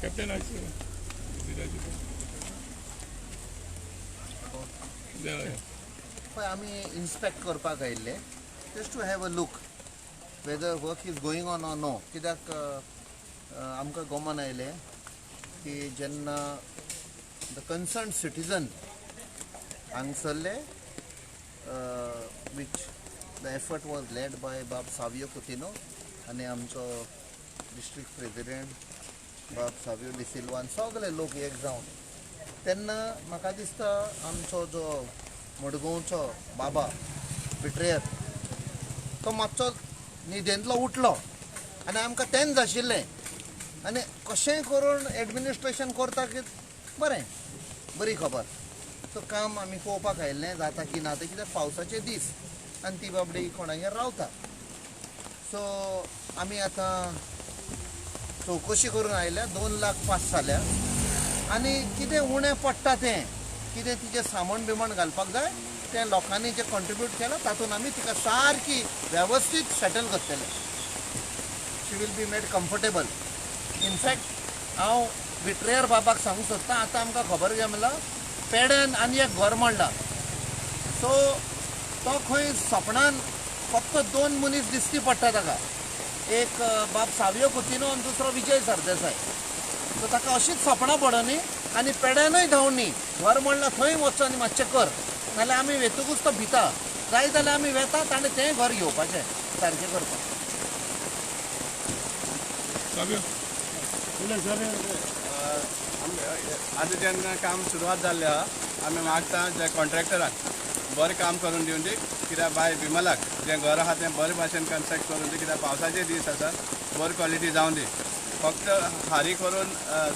Captain आमी inspect करपाक आयिल्ले just to have a look whether work is going on or no. कित्याक आमकां गोमान आयलें की जेन्ना the concern citizen हांगसरले which the effort was led by बाब सावियो कुतिनो आनी आमचो डिस्ट्रिक्ट प्रेजिडेंट बाब सावियो डिसिल्वा आनी सगळे लोक एक जावन तेन्ना म्हाका दिसता आमचो जो मडगांवचो बाबा बिट्रेयर तो मातसो न्हिदेंतलो उठलो आनी आमकां तेंच आशिल्लें आनी कशेंय करून एडमिनिस्ट्रेशन करता की बरें बरी खबर. सो काम आमी पळोवपाक आयिल्लें जाता की ना तें, कित्याक पावसाचे दीस आनी ती बाबडी कोणागेर रावता. सो आमी आतां चवकशी करून आयल्या, 2 लाख पास जाल्या आनी कितें उणें पडटा तें कितें तिचें सामण बिमण घालपाक जाय तें लोकांनी जें कॉन्ट्रिब्यूट केलां तातूंत आमी तिका सारकी वेवस्थीत सेटल करतले. She will be made comfortable. In fact हांव बिट्रेयर बाबाक सांगूंक सोदतां, आतां आमकां खबर घे म्हणल्यार पेड्यान आनी एक घर मोडलां. सो तो खंय सपनान फक्त 2 मनीस दिसती पडटा ताका, एक बाब सावियो कुतिनो आनी दुसरो विजय सरदेसाय. सो ताका अशीच सपनां पडनी आनी पेड्यानूय धांवनी, घर म्हणलां थंय वचो आनी मातशें कर, नाल्यार आमी वेतकूच तो भिता. जाय जाल्यार आमी वेता ताणें तें घर घेवपाचें सारकें करपाक. आतां जेन्ना काम सुरवात जाल्लें आहा आमी मागता जे कॉन्ट्रॅक्टराक बरें काम करून दिवन दी, कित्याक बाय विमलाक जें घर आहा तें बरे भाशेन कन्स्ट्रक्ट करून दी, कित्याक पावसाचे दीस आसा, बरी क्वॉलिटी जावन दी. फक्त हारी करून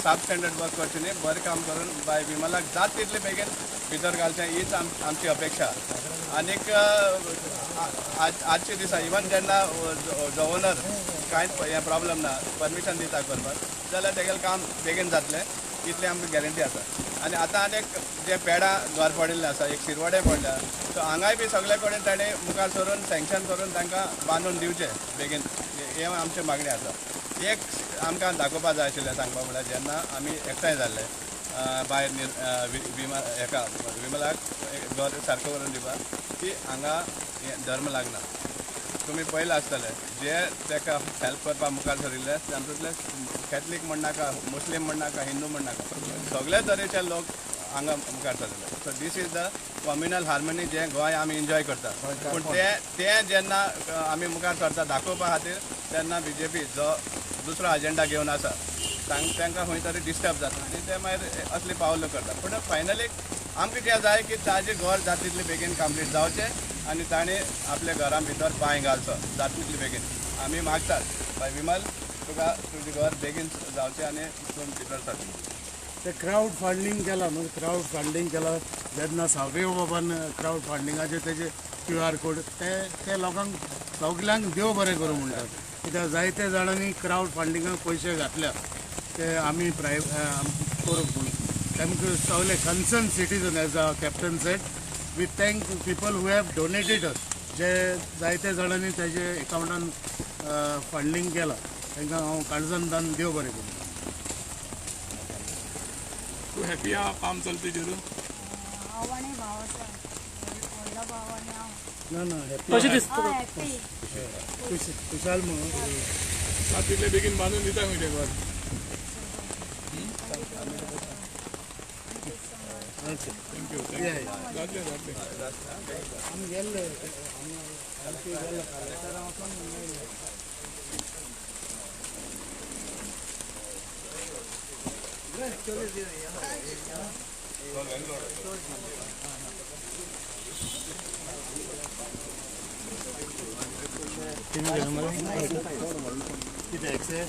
सब स्टँडर्ड वर्क करचें न्ही, बरें काम करून बाय विमलाक जात तितले बेगीन भितर घालचें हीच आमची अपेक्षा. आनीक आजच्या दिसा इवन जेन्ना जो ओनर कांयच हें प्रॉब्लम ना, परमिशन दिता करपाक, जाल्यार तेगेलें काम बेगीन जातलें इतली आमकां गॅरंटी आसा. आनी आतां आनी एक जे पेडां घर पडिल्लें आसा, एक शिरवडें पडल्या, सो हांगाय बी सगळे कडेन ताणें मुखार सरून सँक्शन करून तांकां बांदून दिवचें बेगीन, हें आमची मागणी आसा. एक आमकां दाखोवपा जाय आशिल्लें सांगपा म्हणल्यार जेन्ना आमी एकठांय जाल्ले बाय विमा हेका विमलाक घर सारकें करून दिवपाक की हांगा धर्म लागना. तुमी पळयलां आसतलें जे ताका हेल्प करपाक मुखार सरिल्ले तातूंतले कॅथलीक म्हणनाका, मुस्लीम म्हणनाका, हिंदू म्हणनाका, सगळे तरेचे लोक हांगा मुखार सरले. So this is the communal harmony जें गोंय आमी एन्जॉय करता. पूण तें जेन्ना आमी मुखार सरता दाखोवपा खातीर तेन्ना बी जे पी जो दुसरो एजेंडा घेवन आसा तांकां खंय तरी डिस्टर्ब जाता आनी ते मागीर असली पावलां करता. पूण फायनली आमकां कितें जाय की ताजें घर जाता तितले बेगीन कंप्लीट जावचें आनी ताणें आपल्या घरा भितर पांय घालचो जाता तितले बेगीन. आमी मागतात बाय विमल तुका तुजें घर बेगीन जावचें आनी तूं भितर सरचें. ते क्रावड फंडींग केलां न्हू, क्रावड फंडींग केलां जेन्ना सावयो बाबान क्रावड फंडिंगाचे तेजे क्यू आर कोड ते लोकांक सगल्यांक देव बरें करूं म्हणटात. कित्याक जायते जाणांनी क्रावड फंडिंगाक पयशे घातल्या ते आमी करूंक म्हणून तांकां सगळे concern citizen as a captain said we thank people who have donated us. जे जायते जाणांनी तेजे एकावंटान फंडींग केलां तांकां हांव काळजान दान देव बरें करूं. तूं हॅपी आहा काम चलता तेजेर? हांव आनी भाव आसा, व्हडलो भाव आनी हांव. ना ना हॅपी कशें दिसता? हॅपी खुशाल म्हणून जाता तितले बेगीन बांदून दिता खंय तें घर. Thank you thank you. जातलें जातलें. आमी गेल्ले आमी गेल्ले कितें एक्सेस?